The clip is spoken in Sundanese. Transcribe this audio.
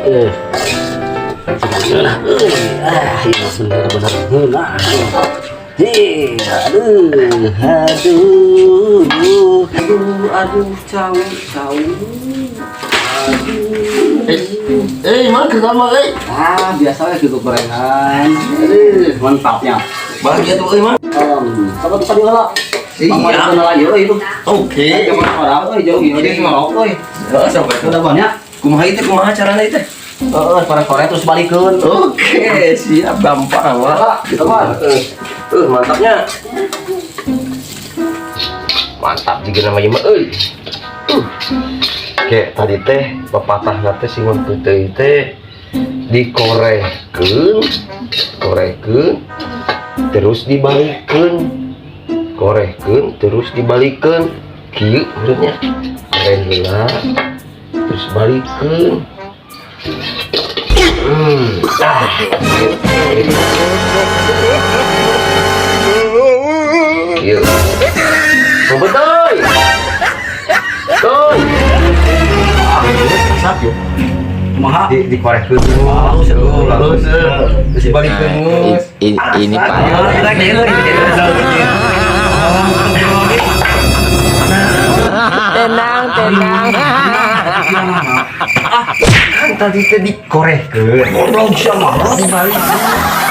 Eh. Ngeunah euy. Ah, ieu bener-bener ngeunah. Hei, aduh, aduh, aduh, aduh, cau, cau. Aduh. Eh, eh, mana ke kamar, eh? Ah, biasa ya gitu gorengan. Aduh, mantapnya. Bahagia tuh, eh, mang. Sama tuh tadi lah. Iya. Bang Mari kenal aja euy itu. Oke. Jangan orang euy jauh ieu jeung ngorok euy. Heeh, sampai Udah banyak. Kumaha itu, kumaha carana itu? Heeh, korek-korek terus balikeun. Oke, siap, gampang lah. Gitu, Bang. Mantapnya. Mantap juga namanya mah euy. Kayak tadi teh pepatah teh singon peuteuy teh dikorehkeun, korehkeun terus dibalikeun. Korehkeun terus dibalikeun. Kieu maksudnya. Koreh heula terus balikeun. Ah, gitu. Kieu. Betul. Betul. Ah, asap ya. Kumaha? Di dikorehkeun. Halus ya, Halus. Terus dibalikeun. Ini Pak. Tenang, tenang. Kan tadi teh dikorehkeun. Goblok sia mah. Dibalikeun.